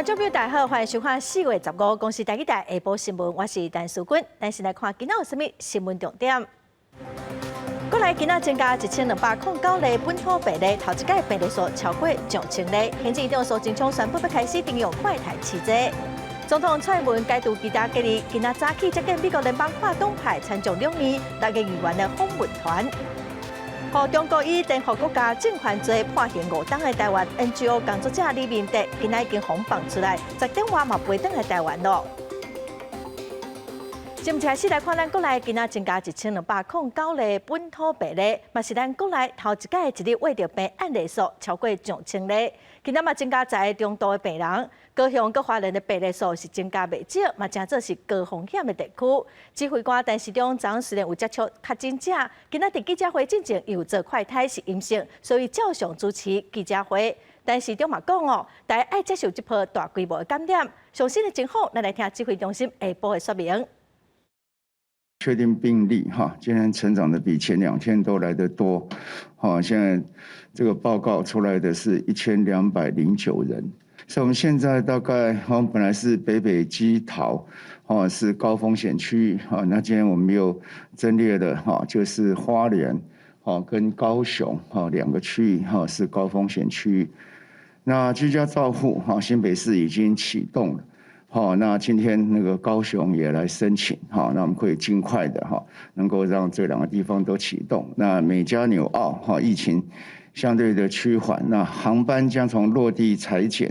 眾朋友大家好，歡迎收看4月15公視台語台下晡新聞，我是陳淑君。咱先來看今仔有啥物新聞重點。國內今仔增加1209例本土病例，頭一屆病例數超過上千例。行政院長蘇貞昌宣布欲開始徵用快篩試劑。總統蔡英文解除居家隔離，今仔早起接見美國聯邦跨黨派參眾兩院六个議員的訪問團。予中國以顛覆國家政權罪判刑5冬的台灣 NGO 工作者李明哲，今仔已經予放出來，10點外嘛飛轉來台灣囉。接開始來看，咱國內今仔增加1209例本土病例，嘛是咱國內頭一屆一日確診病案例數超過上千例。今仔嘛增加十个中度的病人，高雄佮花蓮的病例數是增加袂少，嘛誠做是高風險的地區。指揮官陳時中昨雖然有接觸確診者，今仔佇記者會進前有做快篩是陰性，所以照常主持記者會。陳時中嘛講哦，大家愛接受這波大規模的感染。詳細的情況，咱來聽指揮中心下晡的說明。確定病例哈，今天成長的比前2天都來得多，好，現在這個報告出來的是1209人，所以我們現在大概，我們本來是北北基桃，哦是高風險區域，哈，那今天我們又增列的哈，就是花蓮，哦跟高雄，哈兩個區域，哈是高風險區域。那居家照護，哈新北市已經啟動了。好，那今天那個高雄也來申請，好，那我們可以盡快的哈，能夠讓這兩個地方都啟動。那美加紐澳哈疫情相對的趨緩，那航班將從落地採檢，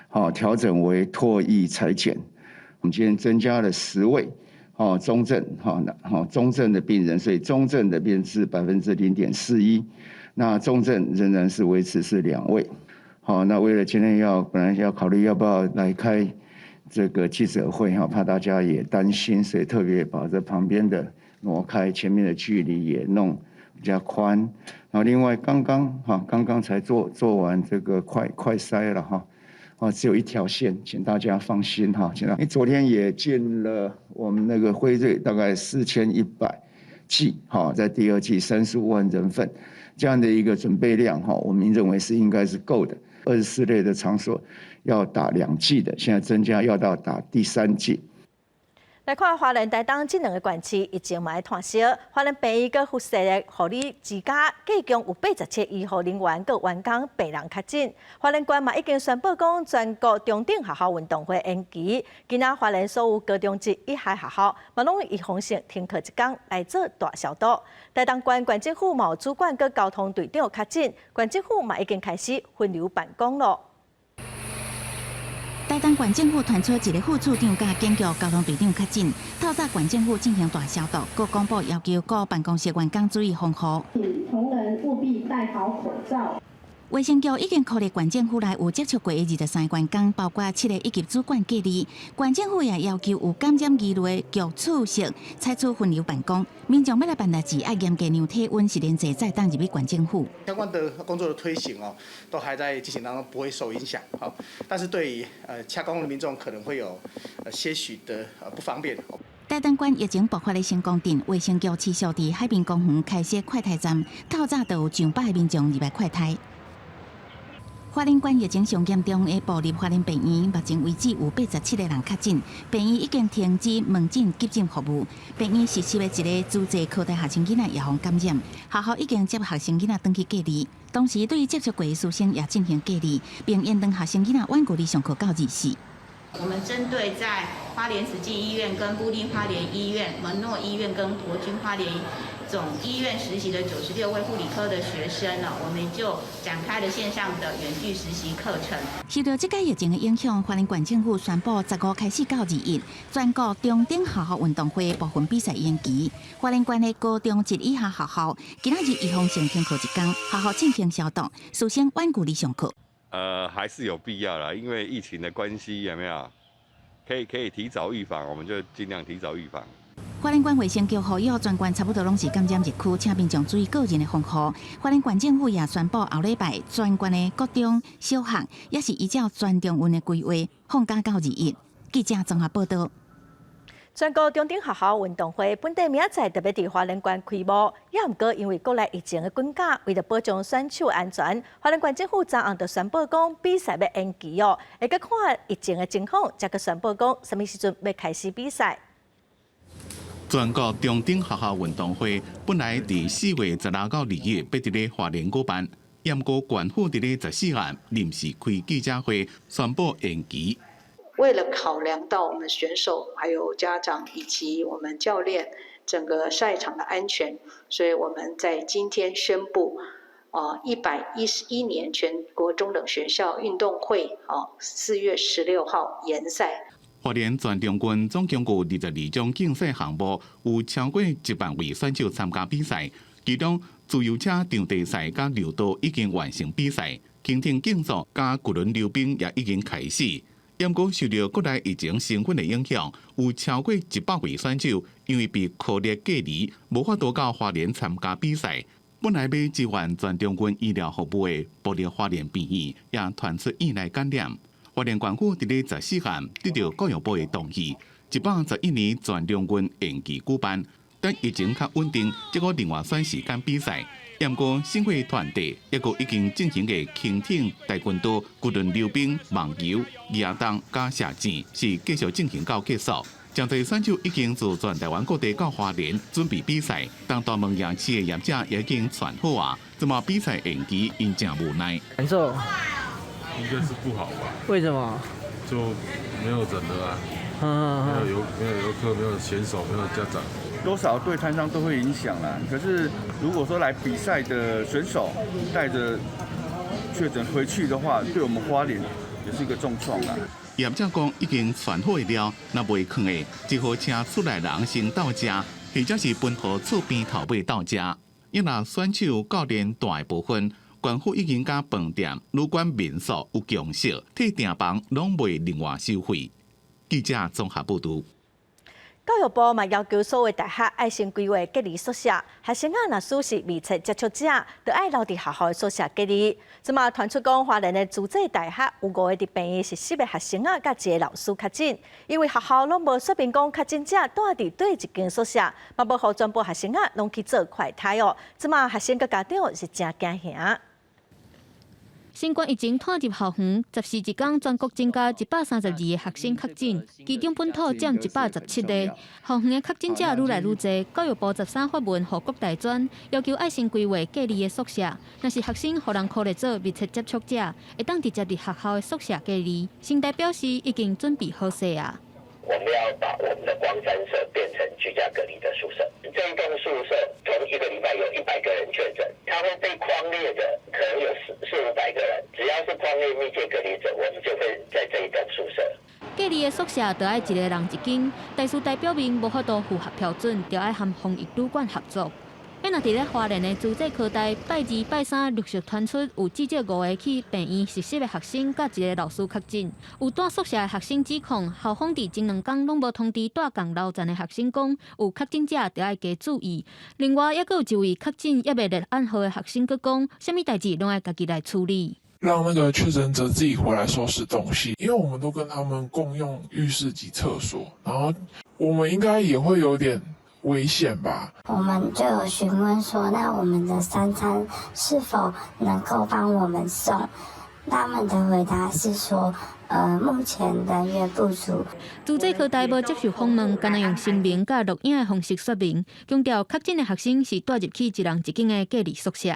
好調整為唾液採檢。我們今天增加了10位，哦中症，哈那好中症的病人，所以中症的病是0.41%，那重症仍然是維持是2位。好，那為了今天要本來要考慮要不要來開這個記者會哈，怕大家也擔心，所以特別把這旁邊的挪開，前面的距離也弄比較寬。然後另外剛剛哈，剛剛才做完這個快篩了哈，哦，只有一條線，請大家放心哈。現在，昨天也進了我們那個輝瑞大概4100劑哈，在第二劑35萬人份這樣的一個準備量哈，我們認為是應該是夠的。24類的場所要打兩劑的，現在增加要到打第三劑。來看花蓮、台東這兩個縣市疫情嘛咧湠燒，花蓮病院佮福社的護理之家，計共有87醫護人員佮員工病人確診。花蓮縣嘛已經宣布講全國中等學校運動會延期。今仔花蓮所有高中職以下學校嘛攏預防性停課一工來做大消毒。台東縣縣政府嘛有主管佮交通隊長確診，縣政府嘛已經開始分流辦公囉。台東縣政府傳出一個副處長佮警局交通隊長確診，透早縣政府進行大消毒，閣公布要求各辦公室員工注意防護。請同仁務必戴好口罩。衛生局已經確認縣政府內有接觸過的23個員工，包括七個一級主管隔離。縣政府也要求有感染疑慮的局處室採取分流辦公。民眾欲來辦代誌，愛嚴格量體溫，實聯制才會當入去縣政府。相關的工作的推行哦，都還在進行當中，不會受影響。好，但是對於洽公的民眾可能會有些許的不方便。台東縣疫情爆發的成功鎮，衛生局持續佇海濱公園開設快篩站，透早就有上百个民眾入來快篩。花蓮縣疫情上嚴重的部立花蓮病院，目前為止有87個人確診，病院已經停止門診急診服務。病院實習的一个資濟科大學生囡仔也予感染，學校已經接學生囡仔轉去隔離，同時對接觸過的師生也進行隔離，並延長學生囡仔遠距離上課到24。我們針對在花蓮慈濟醫院、跟部立花蓮醫院、門諾醫院跟國軍花蓮總醫院實習的96位護理科的學生呢，我們就展開了線上的遠距實習課程。受到這屆疫情的影響，花蓮縣政府宣布15開始到21，全國中等學校運動會部分比賽延期。花蓮縣的高中職以下學校今仔日預防性停課一工，學校進行消毒，師生遠距離上課。還是有必要啦，因為疫情的關係，有沒有？可以提早預防，我們就盡量提早預防。花蓮縣衛生局呼籲全縣差不多攏是感染疫區，請民眾注意個人的防護。花蓮縣政府也宣布後禮拜全縣的國中小學也是依照全中運的規劃放假到21。記者綜合報道。全國中等學校運動會本底明仔載著欲佇花蓮縣開幕，也毋過因為國內疫情的滾價，為著保障選手安全，花蓮縣政府昨暗就宣布講比賽欲延期哦。會閣看疫情的情況，才閣宣布講啥物時陣欲開始比賽。全國中等學校運動會本來佇4月16到21欲佇咧花蓮舉辦，毋過縣府佇咧14號臨時開記者會宣布延期。為了考量到我們選手、還有家長以及我們教練整個賽場的安全，所以我們在今天宣布，啊，111年全國中等學校運動會，啊，4月16號延賽。花蓮全中運總共有22種競賽項目，有超過1萬位選手參加比賽，其中自由車場地賽佮柔道已經完成比賽，輕艇競速佮巨輪溜冰也已經開始。毋過受著國內疫情升溫的影響，有超過100位選手因為被箍熱隔離，無法度到花蓮參加比賽。本來欲支援全中運醫療服務的部立花蓮病院也傳出院內感染。花蓮縣府佇咧14號得著教育部的同意，111年全中運延期舉辦，等疫情較穩定，才閣另外選時間比賽。毋過，盛會團體抑閣已經進行的輕艇、跆拳道、巨輪溜冰、網球、舉重佮射箭是繼續進行到結束。誠濟選手已經自全台灣各地到花蓮準備比賽，當大門夜市的業者也已經傳好啊，這馬比賽延期，𪜶誠無奈。感受應該是不好吧？為什麼？就沒有人了啊，沒有遊客，沒有選手，沒有家長。多少對攤商都會影響啦。可是如果說來比賽的選手帶着確診回去的話，對我們花蓮也是一個重創啦。業者講已經傳好了，若袂囥的，只好請厝內人先鬥食，或者是分予厝邊頭尾鬥食。抑若選手教練大部分，縣府已經佮飯店、旅館、民宿有共識，退訂房攏袂另外收費。記者綜合報導。教育部嘛要求所有大學愛先規劃隔離宿舍，學生仔若屬是密切接觸者，就愛留佇學校的宿舍隔離。這馬傳出講，花蓮的慈濟大學有五个佇病院實習的學生仔，佮一个老師確診，因為學校攏無說明講確診者蹛佇佗一間宿舍，嘛無予全部學生仔攏去做快篩哦。這馬學生佮家長是誠驚嚇。新冠疫情拖入校園，14一工全國增加132個學生確診，其中本土佔117個。校園的確診者愈來愈濟，教育部13發文予各大專，要求愛先規劃隔離的宿舍。若是學生予人箍列做密切接觸者，會當直接佇學校的宿舍隔離。成大表示已經準備好勢啊。我們要把我們的光山舍變成居家隔離的宿舍。這一棟宿舍同一個禮拜有100個人確診，他會被匡列的可能有四四五百個人。只要是匡列密切隔離者，我們就會在這一棟宿舍。隔離的宿舍就愛一個人一間，但是代表明無法度符合標準，就愛和防疫旅館合作。若佇咧花蓮的慈濟科大，拜二、拜三陸續傳出有至少五個去病院實習的學生，佮一個老師確診。有蹛宿舍的學生指控，校方佇前兩工攏無通知蹛仝樓層的學生講，有確診者就愛加注意。另外，猶閣有一位確診猶未列案號的學生，閣講，啥物代誌攏愛家己來處理。讓那個確診者自己回來收拾東西，因為我們都跟他們共用浴室及廁所，然後我們應該也會有點危險吧。我們就有詢問說，那我們的三餐是否能夠幫我們送？他們的回答是說，目前人員不足。慈濟科大無接受訪問，干焦用聲明佮錄影的方式說明，強調確診的學生是蹛入去一人一間的隔離宿舍。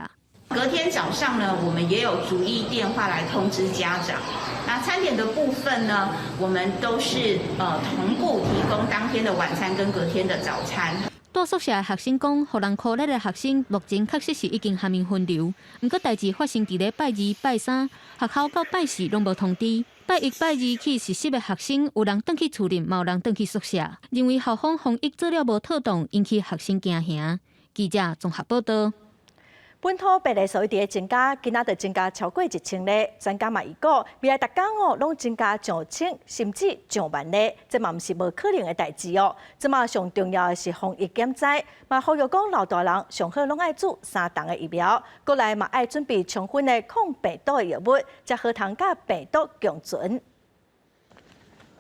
隔天早上呢，我們也有逐一電話來通知家長。那餐點的部分呢，我們都是同步提供當天的晚餐跟隔天的早餐。蹛宿舍的學生講，予人箍列的學生目前確實是已經予𪜶分流，毋過代誌發生佇咧拜二、拜三，學校到拜四攏無通知。拜一、拜二去實習的學生，有人轉去厝裡，嘛有人轉去宿舍，認為校方防疫做了無妥當，引起學生驚嚇。記者綜合報道。本土病例數一直增加，今仔就增加超過1000例。專家嘛預估，未來逐工哦，攏增加上千甚至上萬例，這嘛毋是無可能的代誌哦。這馬上重要的是防疫減災，嘛呼籲講老大人上好攏愛注三針的疫苗，閣來嘛愛準備充分的抗病毒的藥物，才好通佮病毒共存。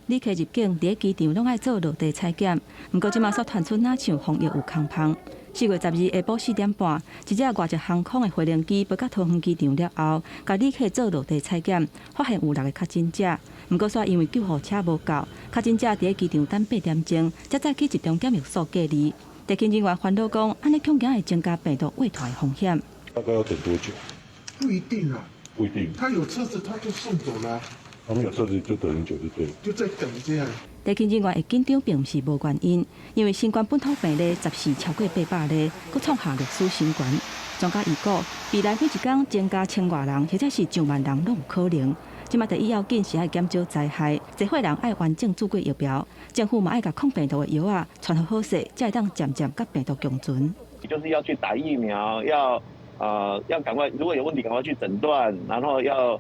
旅客入境佇機場攏愛做落地採檢，毋過這馬煞傳出若像防疫有空縫。4月12下晡4點半，一隻外籍航空的飛行機飛到桃園機場了後，共旅客做落地採檢，發現有六个確診者。毋過煞因為救護車無夠，確診者佇機場等8點鐘，才再去集中檢疫所隔離。地勤人員煩惱講，按呢恐驚會增加病毒匯傳的風險。大概要等多久？不一定啊，不一定。他有車子他就送走了。他們有車子就等很久就對。就在等這樣。地勤人員會緊張，並毋是無原因，因為新冠本土病例十四超過800例，閣創下歷史新高。專家預估，未來每一工增加千外人，或者是上萬人攏有可能。這馬第一要緊是愛減少災害，濟歲人愛完整注過疫苗，政府嘛愛共抗病毒的藥仔傳予好勢，才會當漸漸佮病毒共存。就是要去打疫苗，要趕快，如果有問題趕快去診斷，然後要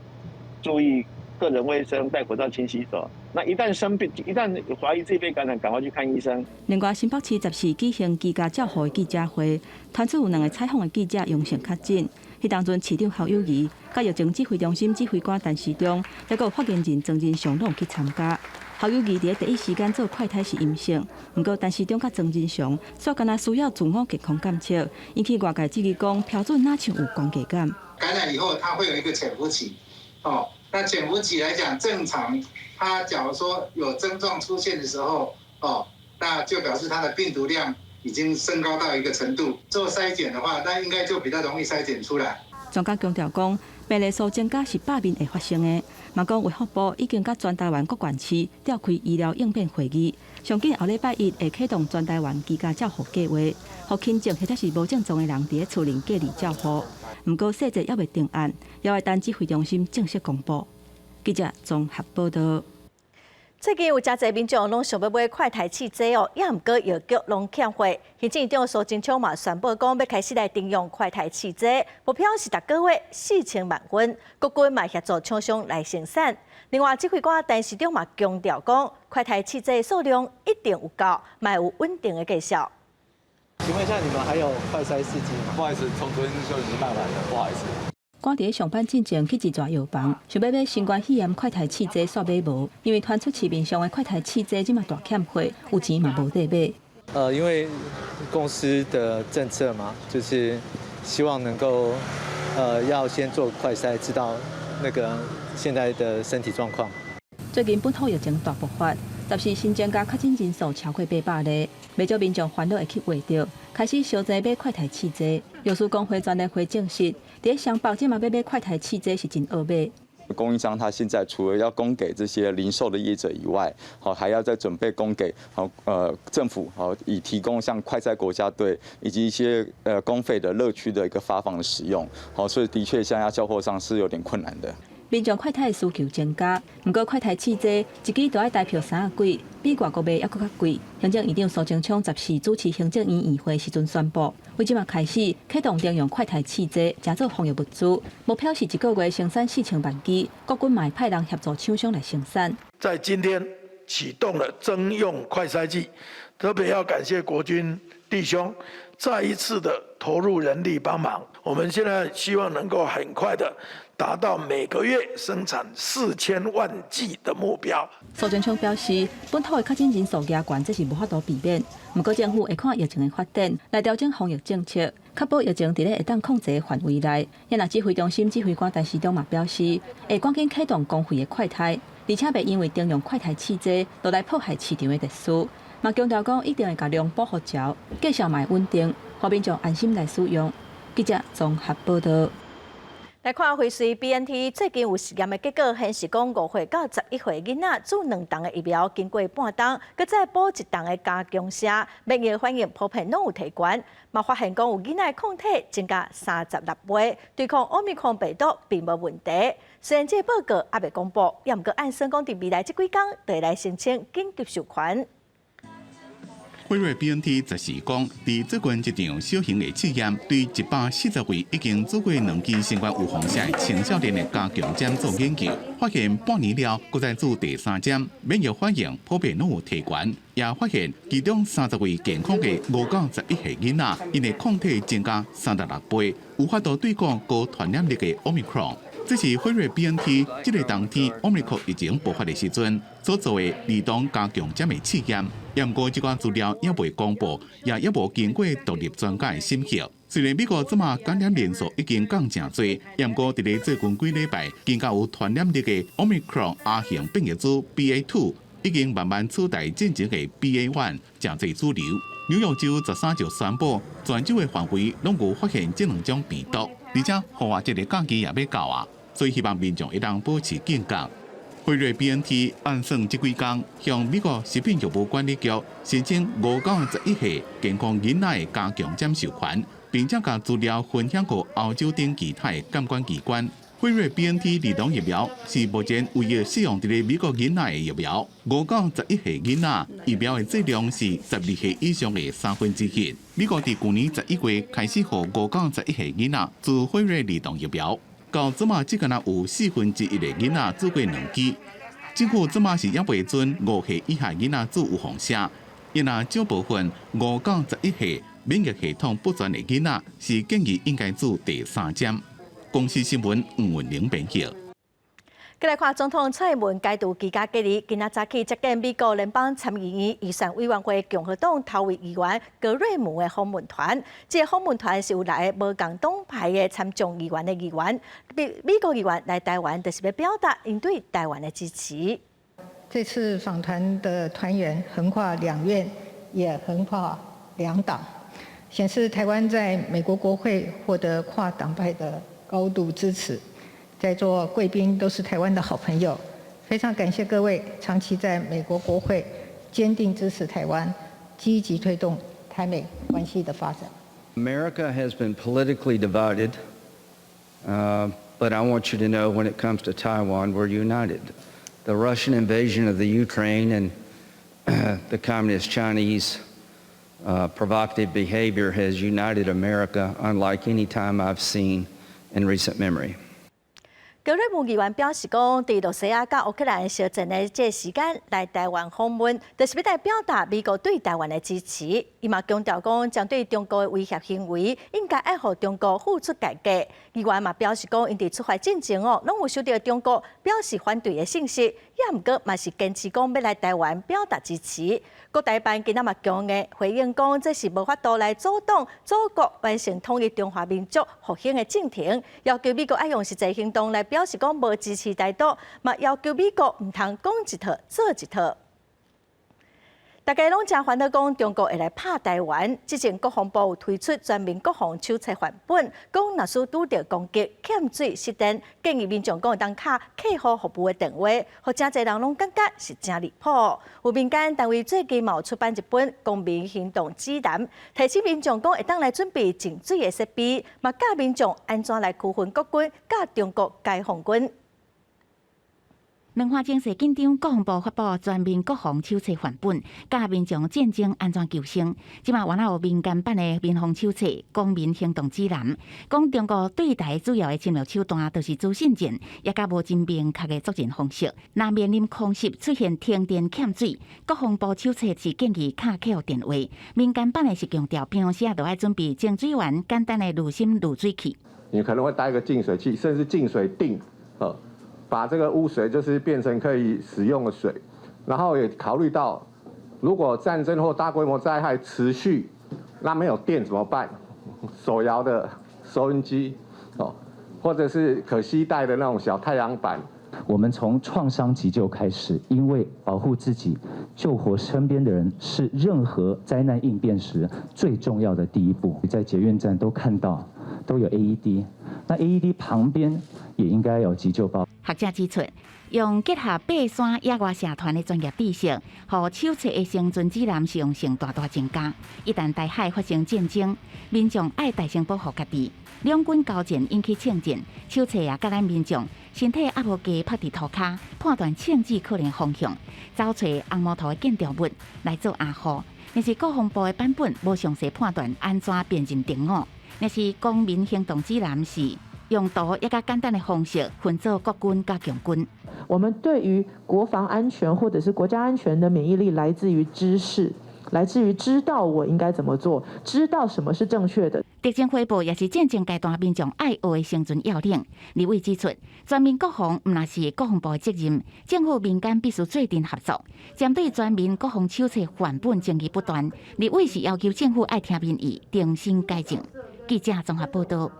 注意個人衛生，戴口罩、勤洗手。那一旦生病，一旦懷疑自己被感染，趕快去看醫生。另外，新北市14舉行居家照護的記者會，傳出有兩个採訪的記者陽性確診。彼當陣市長侯友宜、佮疫情指揮中心指揮官陳時中，抑閣有發言人莊人祥攏去參加。侯友宜佇第一時間做快篩是陰性，毋過陳時中佮莊人祥煞敢若需要自我健康檢測，引起外界質疑講標準若像有懸低感。感染以後，它會有一個潛伏期，哦，那潛伏期來講，正常，它假如說有症狀出現的時候，哦，那就表示它的病毒量已經升高到一個程度。做篩檢的話，那應該就比較容易篩檢出來。專家強調講，病例數增加是百面會發生的，嘛講衛福部已經佮全台灣各縣市召開醫療應變會議，上緊後禮拜一會啟動全台灣居家照護計劃，予輕症或者是無症狀的人佇咧厝內隔離照護。毋過細節猶未定案，猶愛等指揮中心正式公布。記者綜合報導。最近有誠濟民眾攏想欲買快篩試劑哦，也毋過藥局攏欠貨。行政院長蘇貞昌嘛宣布講，欲開始來徵用快篩試劑，目標是逐個月4000萬份。國軍嘛協助廠商來生產。另外，指揮官陳時中嘛強調講，快篩試劑數量一定有夠，嘛有穩定的價數。請問一下，你們還有快篩試劑嗎？不好意思，從昨天就已經賣完了，不好意思。趕佇咧上班進前去一逝藥房，想欲買新冠肺炎快篩試劑，煞買無，因為傳出市面上的快篩試劑這馬大欠貨，有錢嘛無得買。因為公司的政策嘛，就是希望能夠，要先做快篩，知道那個現在的身體狀況。最近本土疫情大爆發，14新增加確診人數超過800例，袂少民眾煩惱會去畫著，開始相爭買快篩試劑。藥師公會全聯會證實，佇雙北這馬欲買快篩試劑是真惡買。供應商他現在除了要供給這些零售的業者以外，好還要再準備供給好政府，好以提供像快篩國家隊以及一些公費的樂區的一個發放的使用，好所以的確現在要交貨上是有點困難的。民眾快篩需求增加，毋過快篩試劑一支都愛台票三仔幾，比外國賣猶閣較貴。行政院長蘇貞昌14主持行政院院會時陣宣布，為這馬開始啟動徵用快篩試劑，誠做防疫物資，目標是一個月生產4000萬支。國軍嘛會派人協助廠商來生產。在今天啟動了徵用快篩劑，特別要感謝國軍弟兄再一次的投入人力幫忙。我們現在希望能夠很快的達到每個月生產4000萬劑的目標。蘇貞昌表示，本土的確診人數加懸，這是無法度避免。毋過政府會看疫情的發展來調整防疫政策，確保疫情佇咧會當控制的範圍內。也若指揮中心指揮官陳時中嘛表示，會趕緊啟動公費的快篩，而且袂因為徵用快篩試劑，就來破壞市場的秩序。嘛強調講，一定會共量補予足，價數嘛會穩定，予民眾安心來使用。記者綜合報導。來看輝瑞 BNT 最近有實驗的結果顯示，講5歲到11歲囡仔注兩筒的疫苗，經過半冬，閣再補一筒的加強射，免疫反應普遍攏有提懸。嘛發現講有囡仔的抗體增加36倍，對抗奧密克戎病毒並無問題。雖然這個報告猶未公布，也毋過按算講佇未來這幾工就會來申請緊急授權。輝瑞 BNT 十四講，佇最近一場小型的試驗，對140位已經注過兩劑新冠預防射的青少年的加強針做研究，發現半年了，閣再注第三針，免疫反應普遍攏有提懸，也發現其中30位健康的5到11歲囡仔，𪜶的抗體增加36倍，有法度對抗高傳染力的奧密克戎。這是輝瑞 BNT 這个冬天奧密克戎疫情爆發的時陣，所做的兒童加強針的試驗。毋過這寡資料猶未公布，也猶無經過獨立專家的審核。雖然美國這馬感染人數已經降誠濟，毋過佇咧最近幾禮拜，更加有傳染力的 Omicron 亞型變異株 BA.2 已經慢慢取代進前的 BA.1，成做主流。紐約州13就宣布，全州的範圍攏有發現這兩種病毒，而且復活節的假期也欲到啊，所以希望民眾會當保持警覺。輝瑞 BNT 按算這幾工向美國食品藥物管理局申請5到11歲健康囡仔的加強針授權，並且共資料分享予歐洲等其他的監管機關。輝瑞 BNT 兒童疫苗是目前唯一適用佇咧美國囡仔的疫苗。5到11歲囡仔疫苗的劑量是12歲以上的1/3。美國佇舊年11月開始予5到11歲囡仔注輝瑞兒童疫苗，到這馬只敢若有1/4的囡仔注過兩劑。政府這馬是猶未准5歲以下囡仔注預防射，因若少部分5到11歲免疫系統不全的囡仔是建議應該注第三針。公視新聞吳文玲編輯。過來看總統蔡英文解除居家隔離，今仔早起接見美國聯邦參議院預算委員會共和黨頭位議員格瑞姆的訪問團。這個訪問團是有來無仝黨派的參眾議員的議員，美國議員來台灣，就是欲表達𪜶對台灣的支持。這次訪團的團員橫跨兩院，也橫跨兩黨，顯示台灣在美國國會獲得跨黨派的高度支持。在座貴賓都是台灣的好朋友，非常感謝各位長期在美國國會堅定支持台灣，積極推動台美關係的發展。 America has been politically divided, but I want you to know when it comes to Taiwan, we're united. The Russian invasion of the Ukraine and the Communist Chinese provocative behavior has united America unlike any time I've seen in recent memory. 格瑞姆議員表示講，佇羅西亞佮烏克蘭相戰的這個時間來台灣訪問，就是欲來表達美國對台灣的支持。伊嘛強調講，針對中國的威脅行為，應該愛予中國付出代價。議員嘛表示講，𪜶佇出發進前哦，攏有收到中國表示反對的信息，也毋過嘛是堅持講欲來台灣表達支持。國台辦今仔嘛強硬回應講，這是無法度來阻擋祖國完成統一中華民族復興的進程，要求美國愛用實際行動來表示講無支持台獨，嘛要求美國毋通講一套做一套。大家攏誠煩惱講中國會來拍台灣，之前國防部有推出全民國防手冊範本，講若使拄著攻擊、欠水、失電，建議民眾講會當敲客戶服務的電話，予誠濟人攏感覺是誠離譜。有民間單位最近嘛有出版一本《公民行動指南》，提醒民眾講會當來準備淨水的設備，嘛教民眾按怎來區分國軍佮中國解放軍。兩岸情勢緊張，國防部發布全民國防手冊範本，教民眾戰爭按怎求生。這馬原來有民間版的民防手冊《公民行動指南》，講中國對台主要的侵略手段，就是資訊戰，也佮無真明確的作戰方式。若面臨空襲出現停電欠水，國防部手冊是建議敲客服電話。民間版的是強調，平常時就愛準備淨水源、簡單的濾芯濾水器。你可能會帶一個淨水器，甚至淨水錠，把這個污水就是變成可以使用的水，然後也考慮到，如果戰爭或大規模災害持續，那沒有電怎麼辦？手搖的收音機，哦，或者是可攜帶的那種小太陽板。我們從創傷急救開始，因為保護自己、救活身邊的人是任何災難應變時最重要的第一步。在捷運站都看到都有 AED，那 AED 旁邊也應該有急救包。學者指出，用結合爬山野外社團的專業知識，予手冊的生存指南實用性大大增加。一旦台海發生戰爭，民眾愛大聲保護家己。兩軍交戰引起槍戰，手冊也教咱民眾身體猶無雞拍佇塗跤，判斷槍支可能方向，走揣紅毛塗的建築物來做掩護。但是國防部的版本無詳細判斷按怎辨認敵我，若是公民行動指南是用圖一個簡單的方式分做國軍佮共軍。我們對於國防安全或者是國家安全的免疫力來自於知識。來自於知道我應該怎麼做，知道什麼是正確的。特情回報也是戰爭階段民眾愛學的生存要領。立委指出，全民國防毋但是國防部的責任，政府民間必須做陣合作。針對全民國防手冊範本爭議不斷，立委是要求政府愛聽民意，重新改正。記者綜合報道。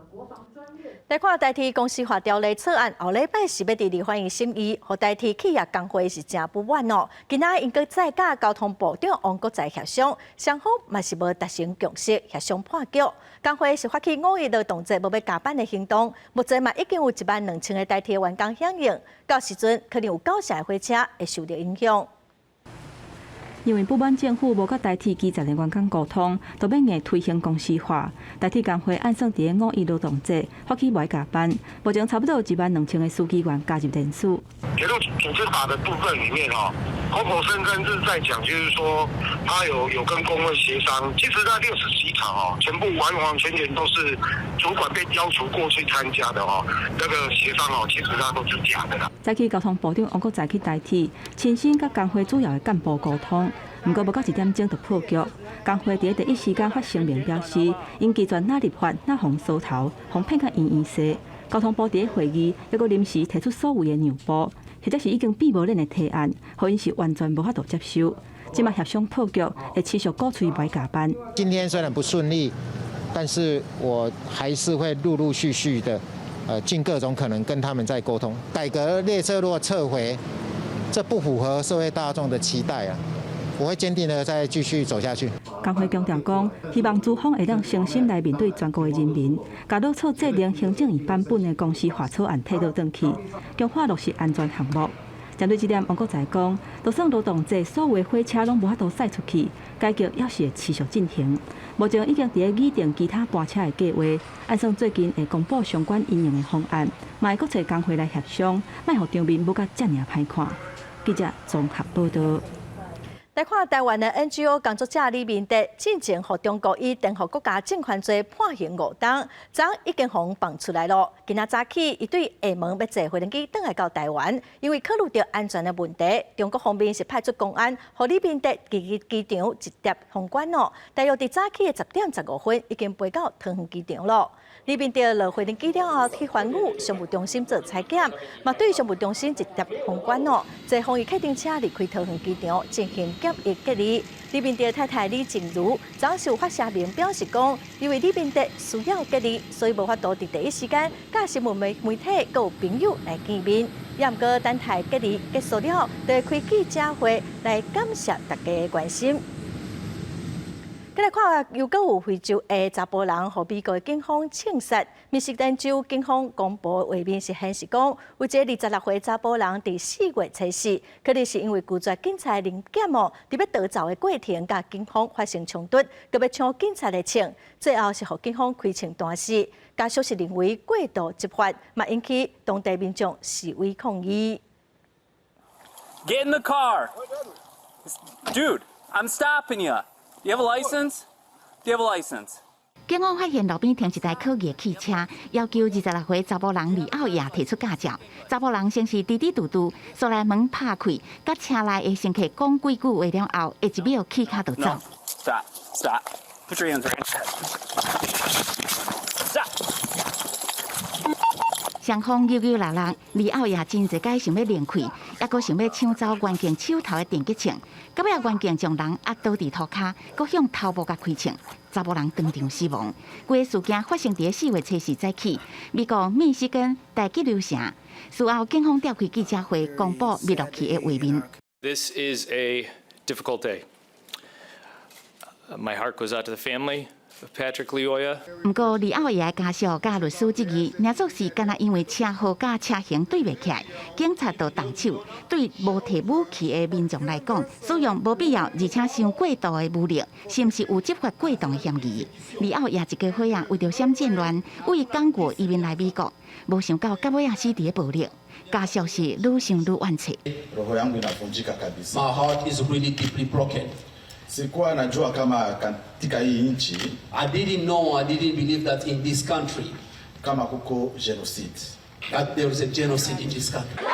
來看台鐵公司化條例草案，後禮拜是欲佇立法院審議，予台鐵企業工會是誠不滿哦。今仔𪜶閣再佮交通部長王國材協商，雙方嘛是無達成共識，協商破局。工會是發起五一勞動節無欲加班的行動，目前嘛已經有1萬2千个台鐵員工響應，到時陣可能有九成的火車會受著影響。因為不滿政府無佮台鐵基層的員工溝通，就欲硬推行公司化。台鐵工會按算佇五一勞動節發起無愛加班，目前差不多有1萬2千个司機員加入聯署。鐵路組織法的部分裡面哦，口口聲聲是在講，就是說他有跟工會協商，其實那60幾場哦，全部完完全全都是主管被要求過去參加的哦，那個協商哦，其實那都是假的啦。早起交通部長王國材去台鐵，親身佮工會主要的幹部溝通。毋過無到1點鐘就破局，工會佇第一時間發聲明表示，𪜶拒絕若立法若予人梳頭，予人騙甲圓圓勢。交通部佇會議，猶閣臨時提出所謂的讓步，或者是已經變無臉的提案，予𪜶是完全無法度接受。這馬協商破局，會持續鼓吹無愛加班。今天雖然不順利，但是我還是會陸陸續續的，盡各種可能跟他們在溝通。改革列車如果撤回，這不符合社會大眾的期待啊。我會堅定的再繼續走下去。工會強調講，希望資方會當誠心來面對全國的人民，共草擬制定行政院版本的公司化草案退倒轉去，強化落實安全項目。針對這點，王國材講，就算勞動節所有的火車攏無法度駛出去，改革猶是會持續進行。目前已經佇咧擬定其他班車的計劃，按算最近會公布相關應用的方案，嘛會閣揣工會來協商，莫予場面閣較遮爾歹看。記者綜合報道。來看台灣的 NGO 工作者李明哲，進前予中國以顛覆國家政權罪判刑5冬，昨已經予人放出來囉。今仔早起，伊對廈門欲坐飛機轉來到台灣，因為考慮著安全的問題，中國方面是派出公安，予李明哲佇機場直接封關囉。大約佇早起的10點15分，已經飛到桃園機場囉。李明哲落飛機了後，去環宇商務中心做採檢，嘛對商務中心直接封關囉。坐防疫客運車離開桃園機場進行檢疫隔離。李明哲太太李靜茹昨晡發聲明表示講，因為李明哲需要隔離，所以無法度佇第一時間佮新聞媒體閣有朋友來見面。也毋過等待隔離結束了，就會開記者會來感謝大家的關心。閣來看，又閣有非洲的查埔人，予美國警方槍殺。密西根州警方公布畫面是顯示講，有一個26歲查埔人佇4月初四，可能是因為拒絕警察臨檢哦，佇欲逃走的過程，佮警方發生衝突，閣欲搶警察的槍，最後是予警方開槍彈死。家屬是認為過度執法，嘛引起當地民眾示威抗議。 Get in the car, dude! I'm stopping you. Do you have a license? Do you have a license? 警方發現路邊停一台可疑的汽車，要求26歲查埔人李奧亞提出駕照。查埔人先是支支嘟嘟，煞來門拍開，佮車內的乘客講幾句話了後，下一秒起跤就走。 No. Stop. Stop. Put your hands right. Stop. 雙方扭扭搦搦，李奧亞真濟擺想欲離開，猶閣想欲搶走員警手頭的電擊槍，到尾員警將人壓倒佇塗跤，閣向頭部共開槍，查埔人當場死亡。規个事件發生佇4月初四早起，美國密西根大激流城。事後警方召開記者會，公布密錄器的畫面。 This is a difficult day. My heart goes out to the family of Patrick Lyoya. 毋過李奧亞的家屬佮律師質疑，領作是敢若因為車號佮車型對袂起來，警察就動手。對無提武器的民眾來講，使用無必要而且傷過度的武力，是毋是有執法過當的嫌疑？李奧亞一家伙仔為著閃戰亂，為剛果移民來美國，無想到到尾仔死佇咧暴力，家屬是愈想愈怨氣。 Roho yangu inavunjika kabisa. My heart is really deeply broken. Sikuwa najua kama katika hii nchi I didn't know, I didn't believe that in this country kama kuko genocide. That there is a genocide in this country.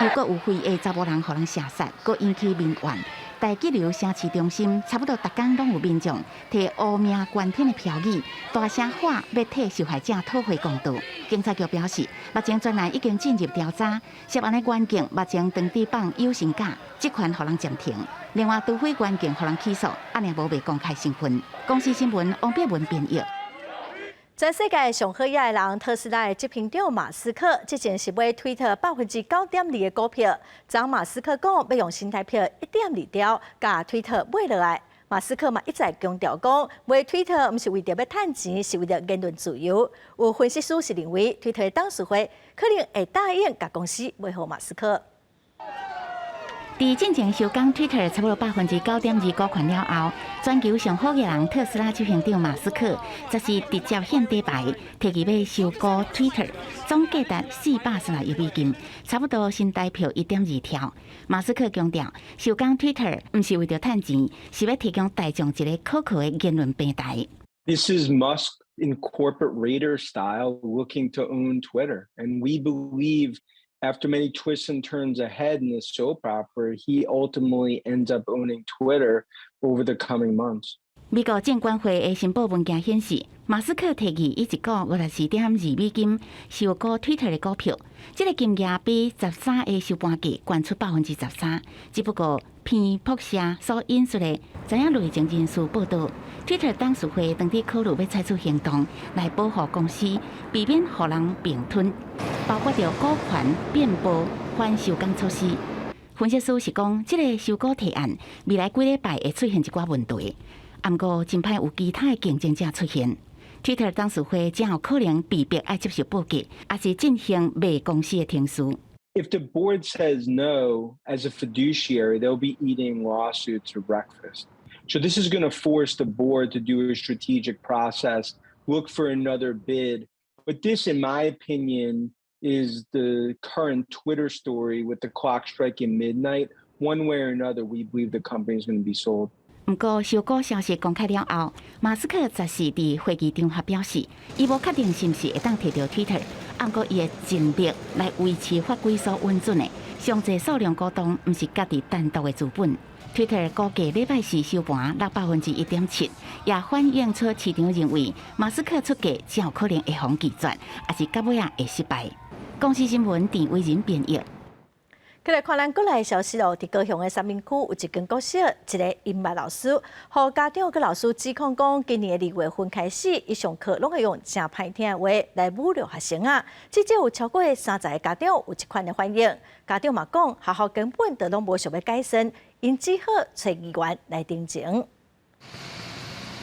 又閣有非裔查埔人予人射殺，閣引起民怨。大激流城市中心，差不多逐工攏有民眾提烏名懸天的標語，大聲喊欲替受害者討回公道。警察局表示，目前專案已經進入調查，涉案的員警目前當佇放有薪假，職權予人暫停。另外，除非員警予人起訴，按呢無袂公開身份。公視新聞王碧文編譯。全世界上好額的人，特斯拉的執行長馬斯克，之前是買推特9.2%的股票。昨馬斯克講欲用新台票1.2兆，共推特買落來。馬斯克嘛一再強調講，買推特毋是為著欲趁錢，是為著言論自由。有分析師是認為，推特的董事會可能會答應共公司賣予馬斯克。佇進前收購 Twitter 差不多9.2股權了後，全球上好額人特斯拉執行長馬斯克，則是直接獻底牌，提議欲收購 Twitter，總價值430億美金，差不多新台票1.2兆。馬斯克強調，收購 Twitter 毋是為著趁錢，是欲提供大眾一个可靠的言論平台。 This is Musk in corporate raider style looking to own Twitter, and we believe after many twists and turns ahead in this soap opera, he ultimately ends up owning Twitter over the coming months. 美國證管會的申報文件顯示，馬斯克提議以一股54.2美金收購 Twitter 的股票，這个金額比13日收盤價懸出13%。只不過彭博社所引述的知影內情人士報道，Twitter 董事會當佇考慮欲採取行動來保護公司，避免予人併吞，包括著股權變薄、反收購措施。分析師是講，這个收購提案未來幾禮拜會出現一寡問題。毋過真歹有其他的競爭者出現，Twitter 董事會真有可能被逼愛接受報價，抑是進行賣公司的程序。 If the board says no, as a fiduciary, they'll be eating lawsuits for breakfast. So this is going to force the board to do a strategic process, look for another bid. But this, in my opinion, is the current Twitter story with the clock striking midnight. One way or another, we believe the company is going to be sold. 毋過，收購消息公開了後，馬斯克則是佇會議場合表示，伊無確定是毋是會當提著 Twitter，毋過伊會盡力來維持法規所允准的上濟數量股東，毋是家己單獨的資本。Twitter 股價禮拜四收盤落1.7%，也反映出市場認為馬斯克出價真有可能會予拒絕，抑是到尾仔會失敗。公視新聞鄭偉仁編譯。繼來看咱國內消息咯，佇高雄的三民區有一間國小，一个音樂老師，予家長佮老師指控講，今年的2月份開始，伊上課攏會用誠歹聽的話來侮辱學生啊，至少有超過30个家長有這款的反應。家長嘛講，學校根本就攏無想欲改善，𪜶只好揣議員來澄清。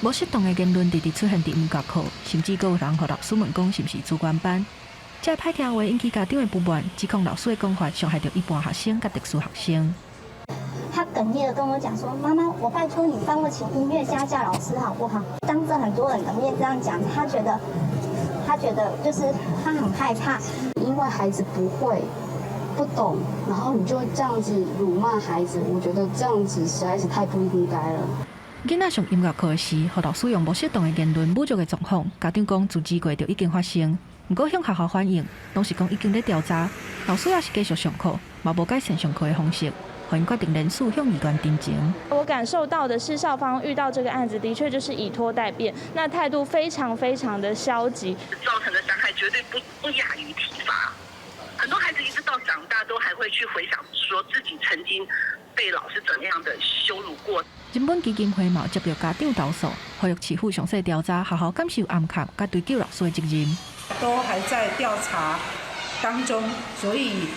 無適當的言論直直出現佇音樂課，甚至閣有人予老師問講是毋是資源班。這歹聽話引起家長的不滿，指控老師的講法傷害著一般學生佮特殊學生。他哽咽的跟我講說：“媽媽，我拜託你幫我請音樂家教老師好不好？”當着很多人的面這樣講，他覺得就是他很害怕，因為孩子不會、不懂，然後你就這樣子辱罵孩子，我覺得這樣子實在是太不應該了。囡仔上音樂課時，予老師用無適當的言論侮辱的狀況，家長講自幾月就已經發生。毋過向學校反映，攏是講已經咧調查，老師也是繼續上課，嘛無改善上課的方式，予𪜶決定連署向議員陳情。我感受到的是，校方遇到這個案子，的確就是以拖待變，那態度非常非常的消極，造成的傷害絕對不亞於體罰。很多孩子一直到長大都還會去回想，說自己曾經被老師怎樣的羞辱過。人本基金會嘛接著家長投訴，呼籲市府詳細調查學校敢是有暗崁佮追究老師的責任。都還在調查當中，所以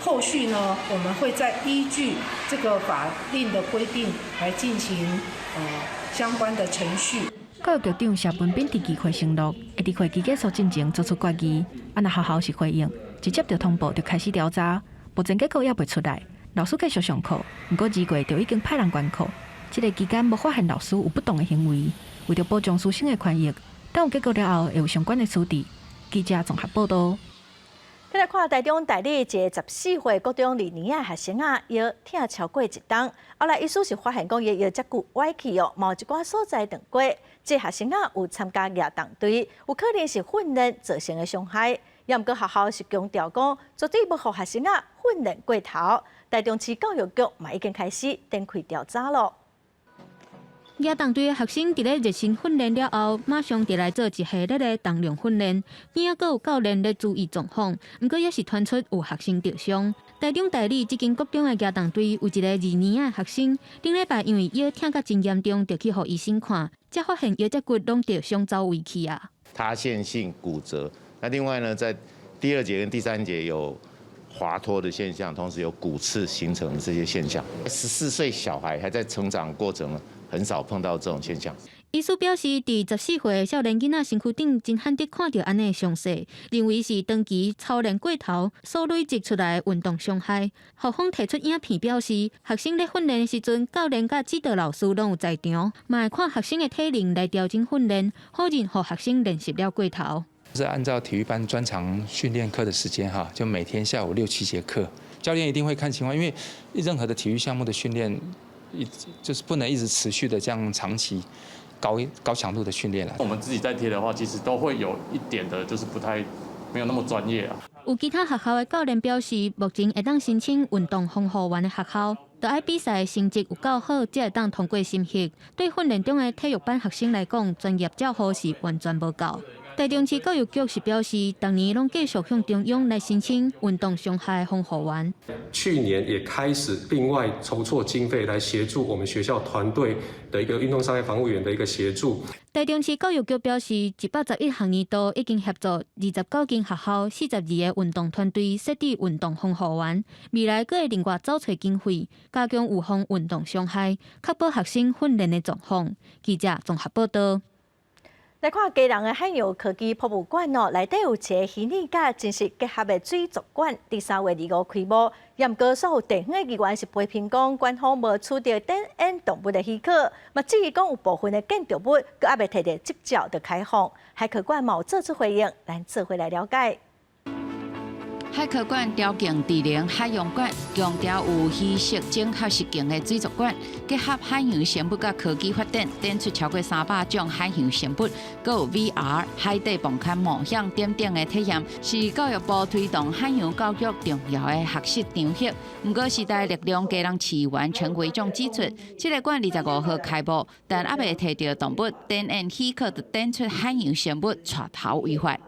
後續呢，我們會再依據這個法令的規定來進行相關的程序。教育局長謝文斌佇議會承諾，會佇會期結束進前做出決議。啊，若學校是回應，一接著通報就開始調查，目前結果猶未出來，老師繼續上課，毋過2月就已經派人觀課。這个期間無發現老師有不當的行為，為著保障師生的權益，等有結果了後會有相關的處置。記者綜合報道。再來看台中大里一个14歲國中二年仔學生仔，腰疼超過一冬，後來醫師是發現講伊腰脊骨歪去哦，嘛有一寡所在斷過。這學生仔有參加舉重隊，有可能是訓練造成的傷害。也毋過學校是強調講，絕對無予學生仔訓練過頭。台中市教育局嘛已經開始展開調查囉。舉重隊的學生佇咧熱身訓練了後，馬上就來做一系列的重量訓練，邊仔閣有教練咧注意狀況。毋過也是傳出有學生著傷。台中大里這間國中的舉重隊有一個二年的學生，頂禮拜因為腰疼甲真嚴重，就去予醫生看，才發現腰脊骨攏著傷走位去啊。塌陷性骨折。那另外呢，在第二節跟第三節有滑脫的現象，同時有骨刺形成的這些現象。14歲小孩還在成長過程，很少碰到這種現象。醫師表示，佇14歲的少年囡仔身軀頂真罕得看著按呢傷勢，認為是長期操練過頭所累積出來的運動傷害。校方提出影片表示，學生咧訓練的時陣，教練佮指導老師攏有在場，嘛會看學生的體能來調整訓練，否認予學生練習了過頭。是按照體育班專長訓練課的時間哈，就每天下午六七節課，教練一定會看情況，因為任何的體育項目的訓練，一就是不能一直持續的這樣長期高高強度的訓練啦。我們自己在貼的話，其實都會有一點的，就是不太沒有那麼專業啊。有其他學校的教練表示，目前會當申請運動防護員的學校，著愛比賽成績有夠好，才會當通過審核。對訓練中的體育班學生來講，專業照護是完全無夠。台中市教育局是表示，逐年攏繼續向中央來申請運動傷害防護員。去年也開始另外籌措經費來協助我們學校團隊的一個運動傷害防護員的一個協助。台中市教育局表示，111學年度已經協助29間學校、42個運動團隊設置運動防護員，未來閣會另外走揣經費，加強預防運動傷害，確保學生訓練的狀況。記者綜合報道。來看基隆的海洋科技博物館哦，內底有一個虛擬佮真實結合的水族館，佇3月25開幕。毋過所有地方的議員是批評講，館方無取得展演動物的許可，嘛質疑講有部分的建築物閣猶未提著執照就開放。海科館嘛有做出回應，咱做伙來了解。海科館調景智能海洋館，強調有虛實整合實境的水族館，結合海洋生物佮科技發展，展出超過300種海洋生物，閣有 VR 海底磅空冒險等等的體驗，是教育部推動海洋教育重要的學習場域。毋過時代力量基隆市議員陳維仲指出，這个館25號開幕，但猶未提著動物展演許可就展出海洋生物，帶頭違法。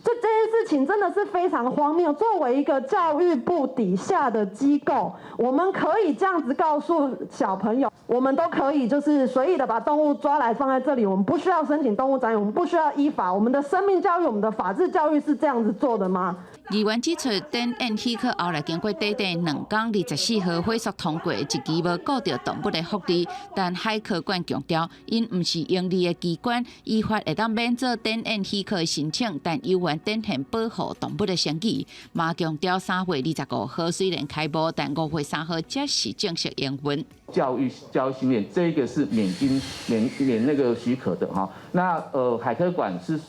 這件事情真的是非常荒謬。作為一個教育部底下的機構，我們可以這樣子告訴小朋友，我們都可以就是隨意的把動物抓來放在這裡，我們不需要申請動物展演，我們不需要依法。我們的生命教育，我們的法治教育是這樣子做的嗎？議員指出，展演許可後來經過短短2天，24號火速通過，一期無顧著動物的福利。但海科館強調，𪜶毋是營利的機關，依法會當免做展演許可的申請，但猶原展現保護動物的誠意。嘛強調3月25號雖然開幕，但5月3號才是正式營運。教育訓練，這個是免經免免那個許可的哈。那海科館是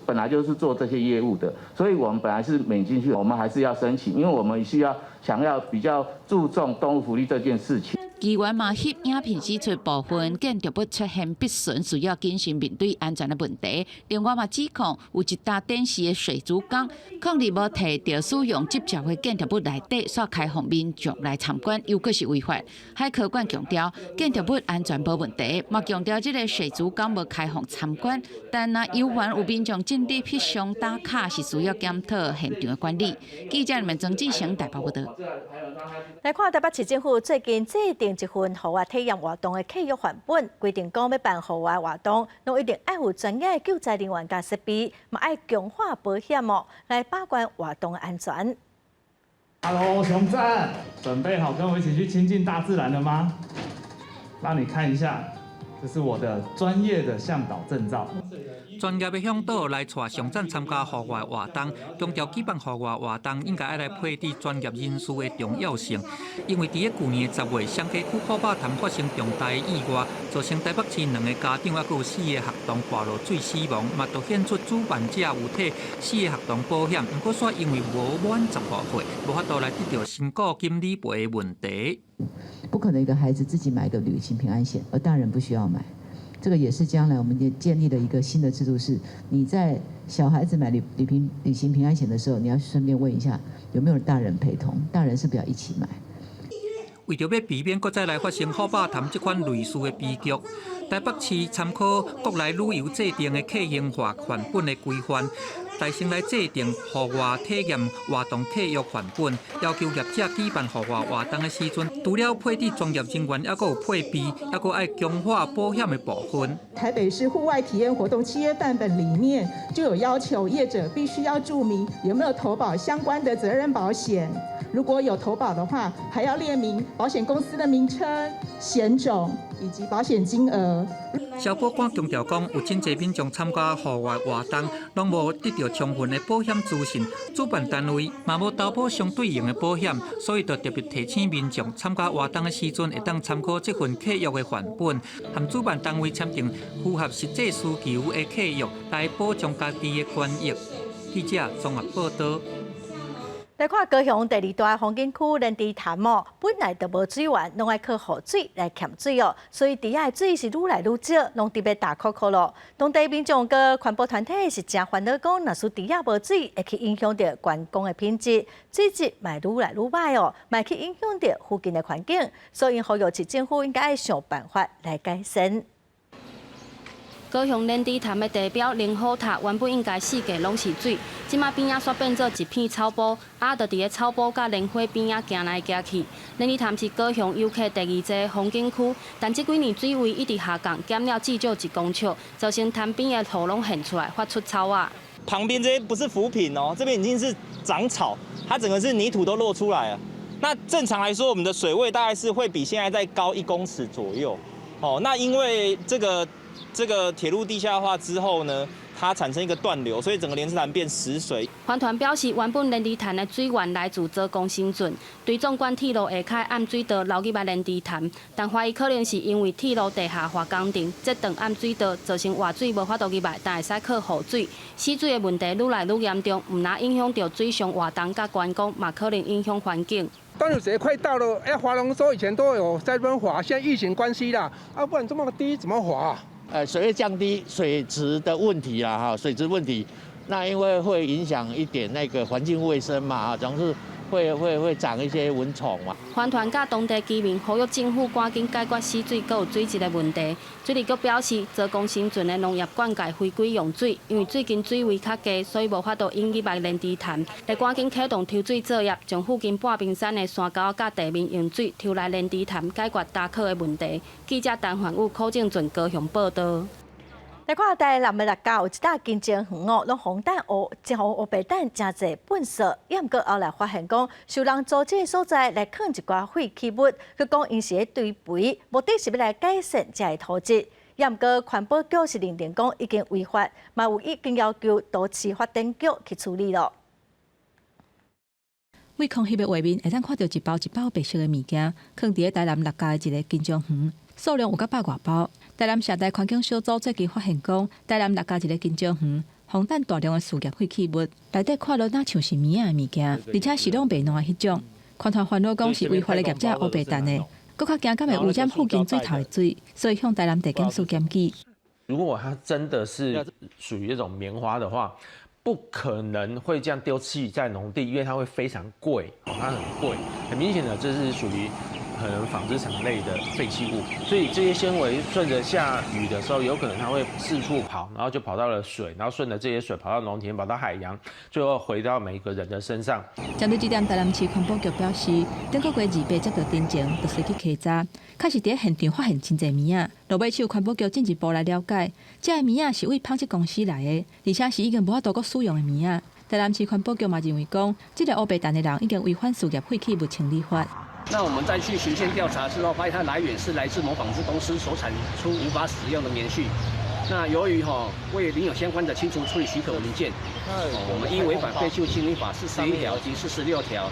本來就是做這些業務的，所以我們本來是免進去，我們還是要申請，因為我們需要想要比較注重動物福利這件事情。議員嘛翕影片指出，部分建築物出現破損，需要謹慎面對安全的問題。另外嘛指控有一搭展示的水族缸，囥佇無提著使用執照的建築物內底，煞開放民眾來參觀，猶閣是違法。海科館強調建築物安全無問題，嘛強調這个水族缸無開放參觀，但若猶原有民眾進入翕相打卡，是需要檢討現場的管理。記者們曾志成台北報導。來看台北市政府最近制定一份戶外體驗活動的契約範本，規定講欲辦戶外活動，攏一定愛有專業的救災人員佮設備，嘛愛強化保險哦，來把關活動的安全。 Hello，熊讚，準備好跟我一起去親近大自然了嗎？讓你看一下，這是我的專業的嚮導證照。專業的嚮導來帶上陣參加戶外活動，強調舉辦戶外活動應該愛來配置專業人士的重要性。因為佇咧舊年10月，雙溪區虎霸潭發生重大意外，造成台北市兩個家長猶閣有四个學童跋落水死亡，嘛凸顯出主辦者有提四個學童保險，毋過煞因為無滿15歲，無法度來得著身故金理賠的問題。不可能一個孩子自己買個旅行平安險，而大人不需要買。這個也是將來我們也建立了一個新的制度，是你在小孩子買旅行平安險的時候，你要順便問一下有沒有大人陪同，大人是不是要一起買？為著欲避免閣再來發生虎霸潭這款類似的悲劇，台北市參考國內旅遊制定的客型化範本的規範，來先來制定戶外體驗活動契約範本，要求業者舉辦戶外活動的時陣，除了配置專業人員，猶閣有配備，猶閣愛強化保險的部分。台北市戶外體驗活動契約範本裡面就有要求，業者必須要註明有沒有投保相關的責任保險。如果有投保的話，還要列明保險公司的名稱、險種以及保險金額。消保官強調講，有真濟民眾參加戶外活動，攏無得著充分的保險資訊，主辦單位嘛無投保相對應的保險，所以就特別提醒民眾參加活動的時陣，會當參考這份契約的範本，和主辦單位簽訂符合實際需求的契約，來保障家己的權益。記者綜合報導。來看高雄第二大風景區蓮池潭哦，本來就無水源，攏愛靠雨水來欠水哦，所以池仔的水是愈來愈少，攏直欲焦涸涸囉。當地民眾佮環保團體是誠煩惱，講若是池仔無水，會去影響著觀光的品質，水質嘛愈來愈䆀哦，嘛去影響著附近的環境，所以呼籲市政府應該愛想辦法來改善。高雄蓮池潭的地標靈火塔原本應該四季攏是水，這馬邊仔煞變做一片草埔，鴨就佇咧草埔佮蓮花邊仔行來行去。蓮池潭是高雄遊客第二濟風景區，但這幾年水位一直下降，減了至少一公尺，造成潭邊的土攏現出來，發出草仔。旁邊這些不是浮萍哦，這邊已經是長草，它整個是泥土都露出來了。那正常來說，我們的水位大概是會比現在再高1公尺左右。哦，那因為這個鐵路地下化之後呢，它產生一個斷流，所以整個蓮池潭變死水。環團表示，原本蓮池潭的水源來自左江新圳，對縱貫鐵路下跤暗水道流入來蓮池潭，但懷疑可能是因為鐵路地下化工程，這段暗水道造成活水無法度入來，但會使靠雨水，死水的問題愈來愈嚴重，毋但影響著水上活動佮觀光，嘛可能影響環境。端午節快到了，哎，划龍舟以前都有在這邊划，現在疫情關係啦，啊，不然這麼低怎麼划？水位降低，水質的問題啦，哈，水質問題，那因為會影響一點那個環境衛生嘛，總是會長一些蚊蟲嘛。環團佮當地居民呼籲政府趕緊解決死水閣有水質的問題。水利局表示，左江新圳的農業灌溉非規用水，因為最近水位較低，所以無法度引入來蓮池潭。得趕緊啟動抽水作業，將附近半屏山的山溝佮地面用水抽來蓮池潭，解決焦涸的問題。記者陳焕宇、柯正俊高雄報導。來看台南的六甲有一搭金鐘園哦，攏予人烏，予烏白蛋誠濟糞埽，也毋過後來發現講，受人租這个所在來囥一寡廢棄物，閣講𪜶是咧堆肥，目的是欲來改善遮的土質。也毋過環保局是認定講已經違法，嘛有已經要求都市發展局去處理囉。對空翕的畫面，會當看著一包一包白色的物件，囥佇咧台南六甲的一个金鐘園，數量有到百外包。台南社大環境小組最近發現講，台南六甲一个金鐘園，予人大量的事業廢棄物，內底看落若像是棉仔的物件，而且是攏袂爛的彼種。環團煩惱講是違法的業者烏白擲的，閣較驚敢會污染附近水頭的水，所以向台南地檢署檢舉。如果它真的是屬於這種棉花的話，不可能會這樣丟棄在農地，因為它會非常貴，它很貴。很明顯的，這是屬於可能紡織廠類的廢棄物，所以這些纖維順着下雨的時候，有可能它會四處跑，然後就跑到了水，然後順着這些水跑到農田，跑到海洋，最後回到每一個人的身上。針對這點，台南市環保局表示，頂個月28接到偵情，就隨去稽查，確實佇現場發現真濟棉仔。落尾手環保局進一步來了解，這个棉仔是對紡織公司來的，而且是已經無法度閣使用的棉仔。台南市環保局嘛認為講，這個烏白擲的人已經違反事業廢棄物清理法。那我們再去循線調查之後，發現它來源是來自某紡織公司所產出無法使用的棉絮。那由於未領有相關的清除處理許可文件，我們依違反廢棄物清理法41條及46條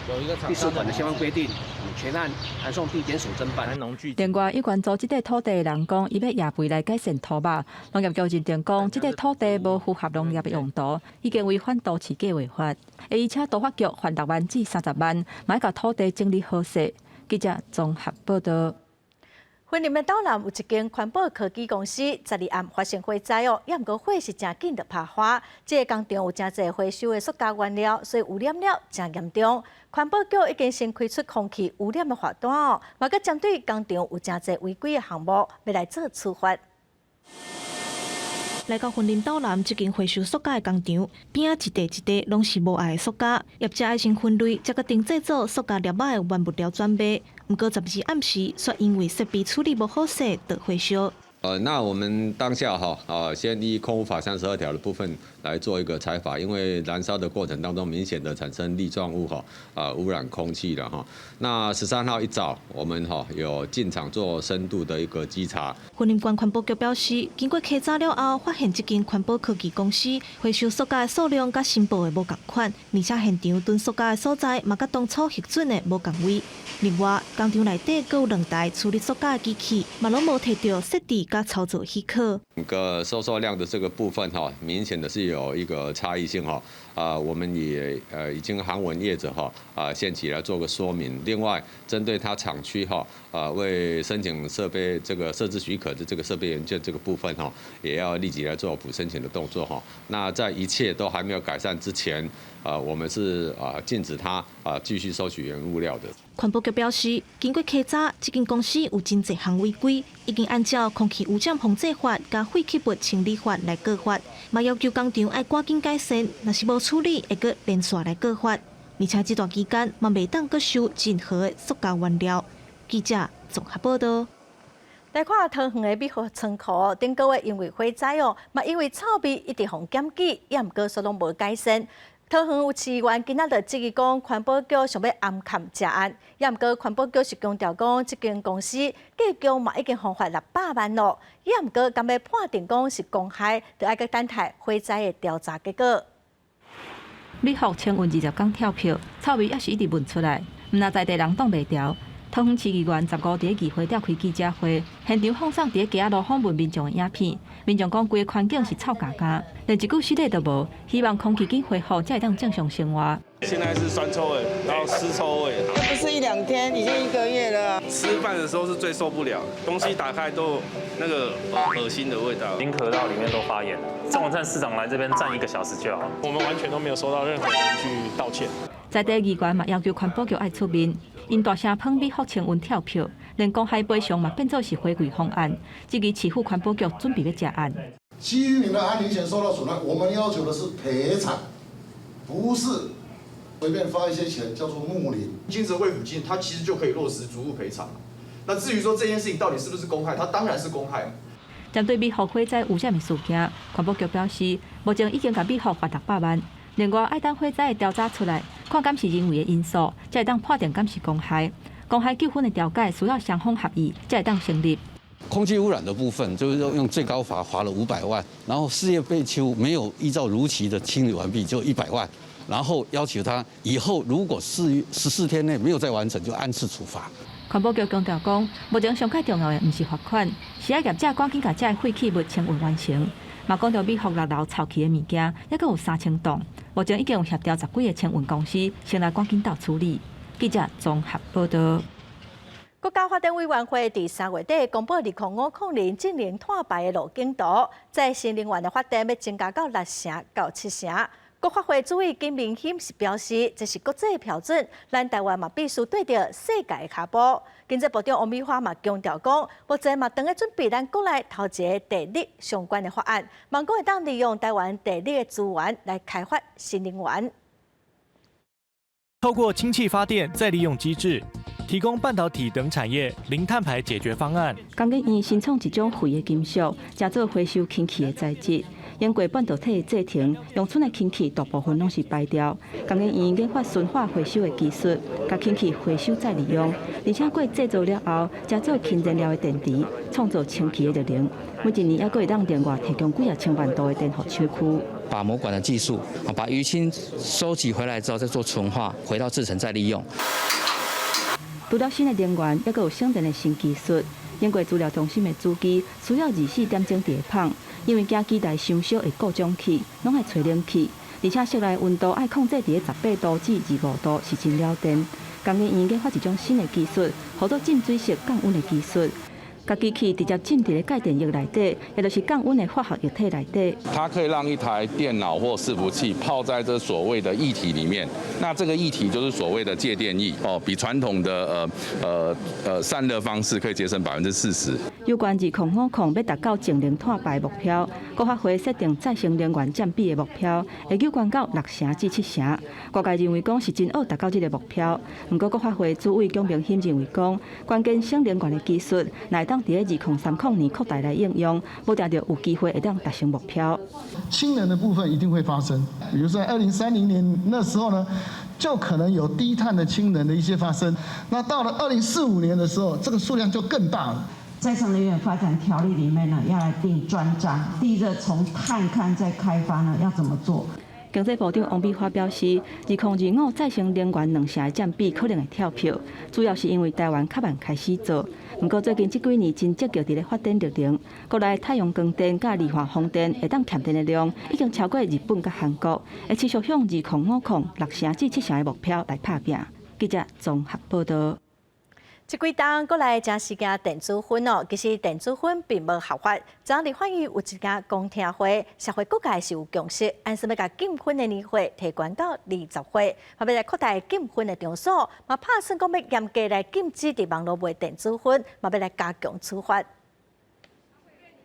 第四款的相關規定，全案函送地檢署偵辦。另外，有關租這塊土地的人講，伊欲掖肥來改善土壤，農業局認定講，這塊土地無符合農業的用途，已經違反都市計劃法，會請都發局罰6萬至30萬，欲共土地整理好勢。記者綜合報導。雲林的斗南有一間環保科技公司，12暗發生火災哦，也毋過火是誠緊就拍花。這个工廠有誠濟回收的塑膠原料，所以污染了誠嚴重。環保局已經先開出空氣污染的罰單哦，嘛閣針對工廠有誠濟違規的項目，欲來做處罰。來到雲林斗南這間回收塑膠的工廠，邊仔一塊一塊攏是無愛的塑膠，業者愛先分類，才閣定製做塑膠粒仔的原物料轉賣。毋過12暗時，卻因為設備處理無好勢，就火燒。那我們當下哈啊，先依空污法32條的部分來做一個裁罰，因為燃燒的過程當中明顯的產生粒狀物哈啊污染空氣了哈。那13號一早，我們哈有進場做深度的一個稽查。雲林縣環保局表示，經過稽查了後，發現這間環保科技公司回收塑膠的數量佮申報的無仝款，而且現場囤塑膠的所在嘛佮當初核准的無仝位。另外，工廠內底閣有兩台處理塑膠的機器，嘛攏無提著設置佮操作許可。個收售量的這個部分哈，明顯的是有一個差異性哈。啊，我們也已經函文業者哈啊，限期來做個說明。另外，針對他廠區哈啊，未申請設備這個設置許可的這個設備元件這個部分哈，也要立即來做補申請的動作哈。那在一切都還沒有改善之前，啊，我們是啊禁止他啊繼續收取原物料的。環保局表示，經過稽查，這間公司有真濟項違規，已經按照空氣污染防治法佮廢棄物清理法來告發，嘛要求工廠愛趕緊改善，若是無處理，會閣連續來告發。而且這段期間嘛袂當閣收任何的塑膠原料。記者綜合報道。來看桃園的美福倉庫，頂個月因為火災哦，嘛因為臭味一直予檢舉，也毋過煞攏無改善。桃園有市議員今仔日質疑講，環保局想欲暗崁這案，也毋過環保局是強調講，這間公司計共嘛已經予罰600萬咯，也毋過敢欲判定講是公害，就愛閣等待火災的調查結果。美福清運20工跳票，臭味猶是一直聞出來，毋但在地人擋袂牢。桃園市議員15佇議會召開記者會，現場放送佇咧街仔路訪問民眾的影片。民眾講規个環境是臭咬咬，連一句失禮都無，希望空氣緊恢復，才會當正常生活。現在是酸臭味，然後屍臭味。不是一兩天，已經一個月了。吃飯的時候是最受不了，東西打開都那個噁心的味道。連咳到裡面都發炎。鄭文燦市長來這邊站一個小時就好。我們完全都沒有收到任何人去道歉。在地議員嘛要求環保局愛出面，𪜶大聲抨美福清運跳票，連公害賠償嘛變做是回饋方案，質疑市府環保局準備欲食案。居民的安寧權受到損害，我們要求的是賠償，不是隨便發一些錢叫做睦鄰。精神慰撫金，它其實就可以落實足額賠償。那至於說這件事情到底是不是公害，它當然是公害。針對美福火災污染的事件，環保局表示，目前已經共美福罰600萬。另外，愛等火災的調查出來，看敢是人為的因素，才會當判定敢是公害。公害糾紛的調解需要雙方合意，才會當成立。空氣污染的部分，就是用最高罰罰了500萬，然後事業廢棄物沒有依照如期的清理完畢，就100萬，然後要求他以後如果14天內沒有再完成，就按次處罰。環保局強調講，目前上較重要的毋是罰款，是愛業者趕緊共這個廢棄物清運完成。嘛講著美福六樓臭氣的物件，猶閣有3000噸，目前已經有協調10幾个清運公司，先來趕緊鬥處理。記者綜合報道。國家發展委員會佇3月底公布2050年淨零碳排的路徑圖，再生能源的發電欲增加到6成到7成。國發會主委金明欣是表示，這是國際標準，咱台灣嘛必須綴著世界的跤步。經濟部長王美花嘛強調講，目前嘛正咧準備咱國內頭一个地熱相關的法案，望講會當利用台灣地熱的資源來開發新能源。透過氫氣發電再利用機制，提供半導體等產業零碳排解決方案。工研院新創一種廢的金屬，成做回收氫氣的材質。經過半導體的製程，溶出的氫氣大部分攏是排掉。工研院研發純化回收的技術，共氫氣回收再利用，而且過製造了後，成做氫燃料的電池，創造氫氣的熱能。每一年猶閣會當另外提供幾仔千萬度的電予廠區。把膜管的技術，把餘氫收集回來之後再做純化，回到製程再利用。除了新的能源，猶閣有省電的新技術。經過資料中心的主機需要24點鐘佇咧麭，因為驚機台傷燒會故障去，攏愛吹冷氣，而且室內溫度愛控制佇咧18度至25度，是真了電。工研院研發一種新的技術，號做浸水式降溫的技術。共機器直接浸佇咧介電液內底，也就是降溫的化學液體內底。它可以讓一台電腦或伺服器泡在這所謂的液體裡面，那這個液體就是所謂的介電液哦，比傳統的散熱方式可以節省40%。有關2050欲達到淨零碳排目標，國發會設定再生能源佔比的目標，會懸高到6成至7成。外界認為講是真僫達到這個目標。毋過國發會主委蔣明欣認為講，關鍵省能源的技術，若會當佇咧2030年擴大來應用，無定著有機會會當達成目標。氫能的部分一定會發生，比如說在2030年那時候呢，就可能有低碳的氫能的一些發生。那到了2045年的時候，這個數量就更大了。再生能源發展條例裡面呢，要來定專章。第一個從探勘再開發呢，要怎麼做？經濟部長王美花表示，2025再生能源2成的佔比可能會跳票，主要是因為台灣較慢開始做。毋過最近這幾年真積極佇咧發展綠能，國內太陽光電佮離岸風電會當添電的量已經超過日本佮韓國，會持續向20506成至7成的目標來拍拚。記者綜合報道。這幾冬閣來誠時興電子薰哦，其實電子薰並無合法。昨立法院有一件公聽會，社會各界是有共識，按算欲共禁薰的年歲提懸到20歲，嘛欲來擴大禁薰的場所，嘛拍算講欲嚴格來禁止佇網路賣電子薰，嘛欲來加強處罰。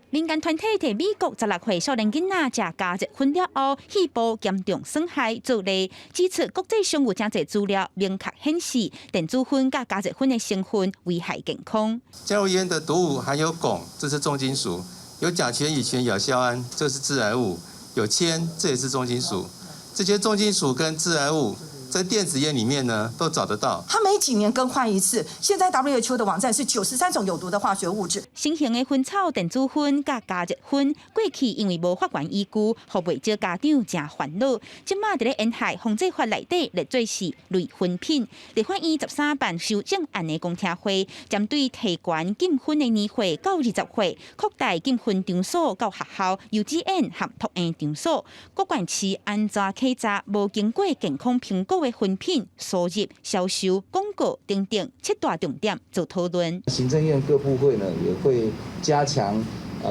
民間團體提美國16歲少年囡仔食加熱薰了後，肺部嚴重損害做例，指出國際上有誠濟資料明確顯示，電子薰佮加熱薰的成分危害健康。加熱煙的毒物含有汞，這是重金屬；有甲醛、乙醛、亞硝胺，這是致癌物；有鉛，這也是重金屬。這些重金屬跟致癌物在電子煙裡面呢，都找得到。它每幾年更換一次。現在 WHO 的網站是93種有毒的化學物質。新型的薰草電子薰佮加熱薰，過去因為無法源依據，予袂少家長誠煩惱。這馬佇咧煙害防制法內底列做是類薰品。立法院13辦修正案的公聽會，針對提懸禁薰的年歲到20歲，擴大禁薰場所到學校、幼稚園和托嬰場所，各縣市按怎稽查無經過健康評估的薰品輸入、銷售、廣告等等七大重點做討論。行政院各部會呢也會加強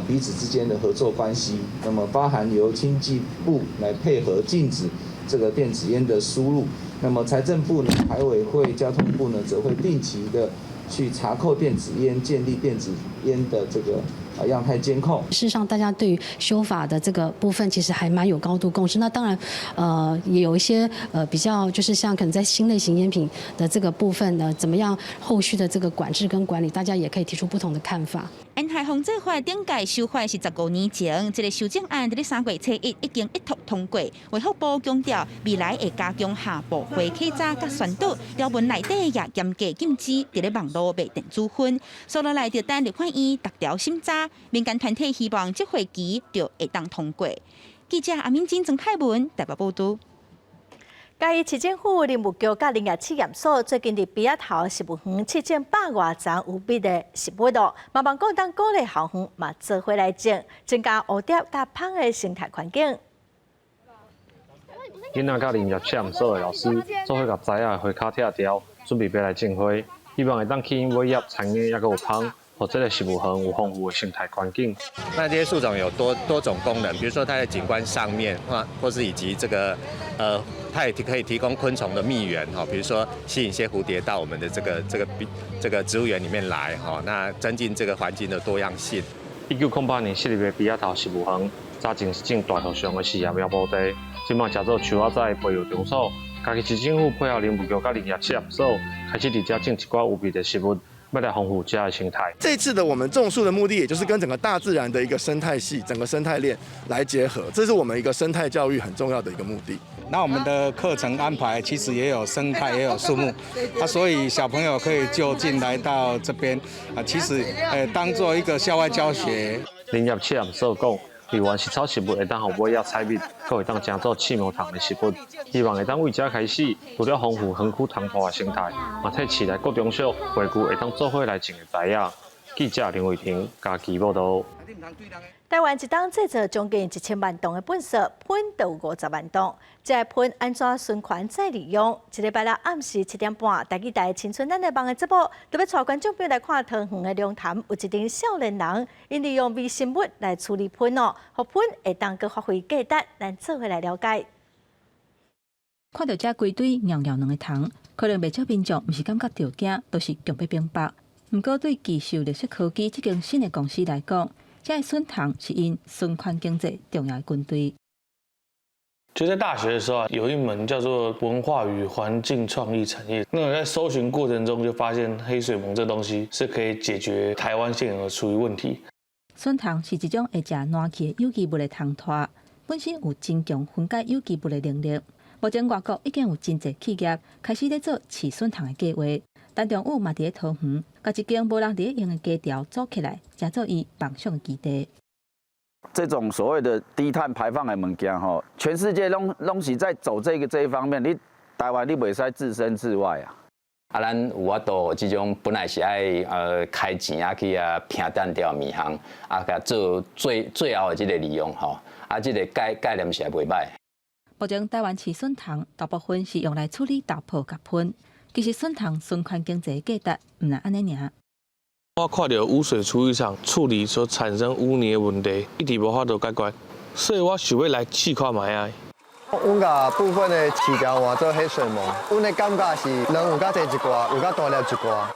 彼此之間的合作關係，那麼包含由經濟部來配合禁止這個電子菸的輸入，那麼財政部呢、海委會、交通部呢，則會定期的去查扣電子菸，建立電子菸的這個樣態監控。事實上，大家對於修法的這個部分，其實還蠻有高度共識。那當然，也有一些比較，就是像可能在新類型菸品的這個部分呢，怎麼樣後續的這個管制跟管理，大家也可以提出不同的看法。煙害防制法頂屆修法是15年前，這個修正案佇咧3月初1已經一讀通過。衛福部強調，未來會加強下部會稽查佮宣導，條文內底也嚴格禁止佇咧網路賣電子薰。所以來就等立法院逐條審查，民間團體希望這會期就會當通過。記者阿敏晶、曾凱文台北報導。嘉義市政府林務局佮林業試驗所最近佇埤仔頭植物園試種100外叢有蜜的植物咯，嘛望講當鼓勵校園嘛做伙來種，增加蝴蝶佮蜂的生態環境。囡仔佮林業試驗所的老師做伙共栽仔的花跤拆掉，準備欲來種花，希望會當吸引尾葉、蠶蠅猶閣有蜂，予這个植物園有豐富的生態環境。那這些樹種有多種功能，比如說它在景觀上面，或是以及這個，它也可以提供昆蟲的蜜源，哈，比如說吸引一些蝴蝶到我們的這個植物園裡面來，哈，那增進這個環境的多樣性。1908年設立的埤仔頭植物園，早前是種大頭象的試驗苗圃地，這馬成做樹仔仔的培育場所。嘉義市政府配合林務局佮林業試驗所，開始佇遮種一寡有蜜的植物，欲來豐富遮的生態。這次的我們種樹的目的，也就是跟整個大自然的一個生態系、整個生態鏈來結合，這是我們一個生態教育很重要的一個目的。那我們的課程安排其實也有生態，也有樹木，啊，所以小朋友可以就近來到這邊，啊，其實當做一個校外教學。林業試驗所講，梨原是草植物會當予尾葉採蜜，閣會當成做刺毛蟲的食物。希望會當為遮開始，除了豐富園區蟲兔的生態，嘛替市內國中小匯聚會當做伙來種的材仔。記者林偉婷嘉義報道。台灣一冬製造將近1000萬噸的糞埽，糞就有50萬噸。這糞按怎循環再利用？這禮拜六暗時7點半，台語台青春咱的夢的節目，特別帶觀眾朋友來看桃園的龍潭，有一陣少年人，𪜶利用微生物來處理糞哦，予糞會當閣發揮價值，咱做伙來了解。看著這規堆尿尿卵的蟲，可能袂少民眾毋是感覺著驚，都是強欲明白。毋過對技術綠色科技這間新的公司來講，這个筍蟲是𪜶循環經濟重要的軍隊。就在大學的時候啊，有一門叫做文化與環境創意產業。那我在搜尋過程中就發現黑水虻這東西是可以解決台灣現有的廚餘問題。筍蟲是一種會食爛去的有機物的蟲豸，本身有真強分解有機物的能力。目前外國已經有真濟企業開始咧做飼筍蟲的計劃。陳仲武嘛佇咧桃園，共一間無人佇咧用的雞巢組起來，成做伊夢想的基地。這種所謂的低碳排放的物件吼，全世界攏攏是在走這個這一方面，你台灣你袂使置身事外啊！啊，咱有法度這種本來是愛開錢啊去啊拼單掉物項，啊，共做最最後的這個利用吼，啊，這個概概念是也袂䆀。目前台灣飼筍蟲大部分是用來處理豆粕佮糞。其實筍蟲循環經濟價值毋但按呢爾。我看著污水處理廠處理所產生污泥的問題，一直無法度解決，所以我想欲來試看覓仔。阮共部分的飼料換做黑水虻，阮的感覺是卵有較濟一寡，有較大粒一寡。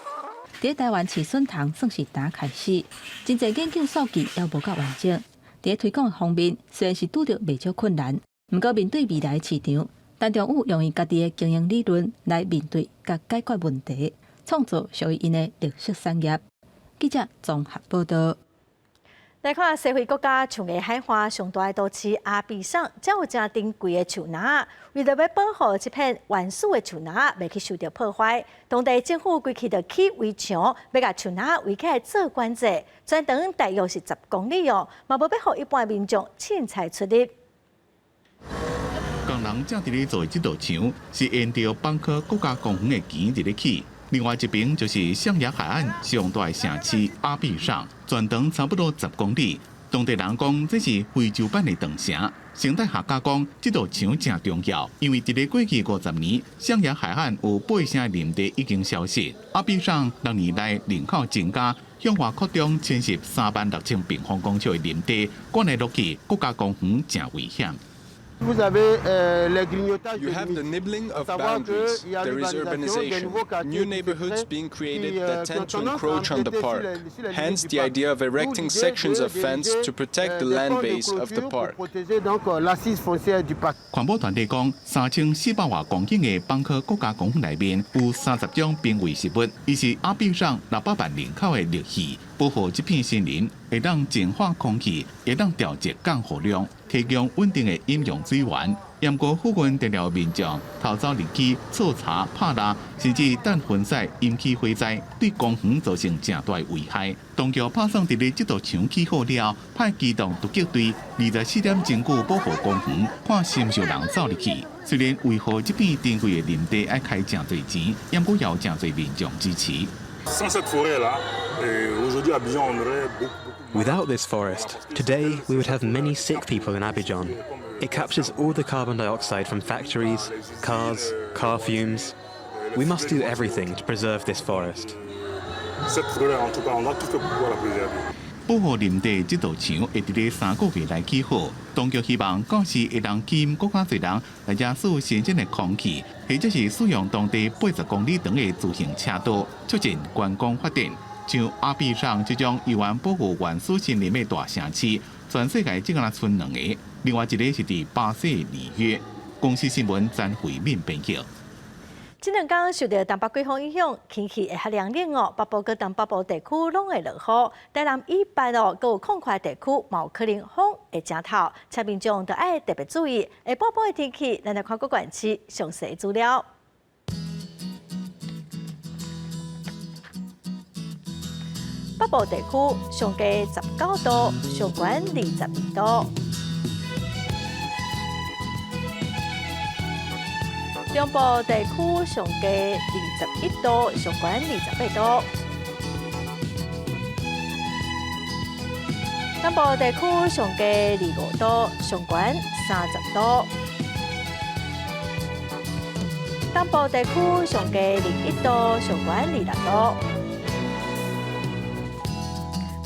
佇台灣飼筍蟲算是剛開始，真濟研究數據猶無夠完整。佇推廣方面，雖然是拄著袂少困難，毋過面對未來市場，陳仲武用伊家己的經營理論來面對佮解決問題，創造屬於𪜶的綠色產業。記者綜合報道。來看西非國家象牙海岸上大的都市阿比尚，遮有誠珍貴的樹林。為著欲保護這片原始的樹林，袂去受著破壞，當地政府規氣就起圍牆，欲共樹林圍起來做管制，全長大約是10公里哦，嘛無欲予一般民眾凊彩出入。工人正佇咧做這道牆，是沿著邦科國家公園的墘佇咧起。另外一邊就是象牙海岸上大的城市阿比尚，全長差不多10公里。當地人講這是非洲版的長城。生態學家講這道牆誠重要，因為佇咧過去50年，象牙海岸有八成的林地已經消失。阿比尚6年來人口增加，向外擴張侵蝕36,000平方公尺的林地，關來落去國家公園誠危險。 You have the nibbling of boundaries. There is urbanization, new neighborhoods being created that tend to encroach on the park. Hence, the idea of erecting sections of fence to protect the land base of the park. 環保團體講，3400外公頃的邦科國家公園內面有30種瀕危植物，伊是阿比尚600萬人口的綠肺，保護這片森林，會當淨化空氣，會當調節降雨量，提供穩定的飲用水源。毋過附近著寮民眾偷走入去採柴、拍蠟，甚至擲糞屎引起火災，對公園造成誠大危害。當局拍算佇咧這道牆起好了，派機動突擊隊24點鐘久保護公園，看是毋是有人走入去。雖然維護這片珍貴的林地愛開誠濟錢，毋過也有誠濟民眾支持。 Without this forest, today we would have many sick people in Abidjan. It captures all the carbon dioxide from factories, cars, car fumes. We must do everything to preserve this forest. 保護林地這道牆會佇咧3個月內起好。當局希望到時會當吸引閣較濟人來遮吸新鮮的空氣，或者是使用當地80公里長的自行車道，促進觀光發展。像阿比尚這種猶原保護原始森林的大城市，全世界只敢若賰兩個。另外一個是佇巴西里約。公視新聞詹慧敏編輯。這兩工受著東北季風影響，天氣會較涼冷哦。北部佮東北部地區攏會落雨，台南以北哦，閣有空曠地區，嘛有可能風會誠透，請民眾著愛特別注意。下晡晡的天氣，咱來看各縣市詳細資料。北部地區上低19度，上懸22度。中部地區上低21度，上懸28度。南部地區上低25度，上懸30度。東部地區上低21度，上懸26度。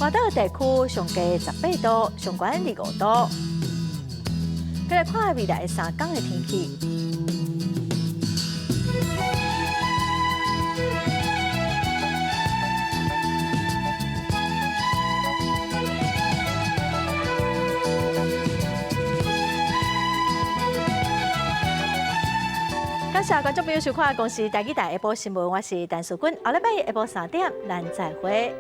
外島地區上低18度，上懸25度。閣來看未來3工的天氣。感謝觀眾朋友收看《公視台語台下晡新聞》，我是陳淑君，後禮拜下晡3點，咱再會。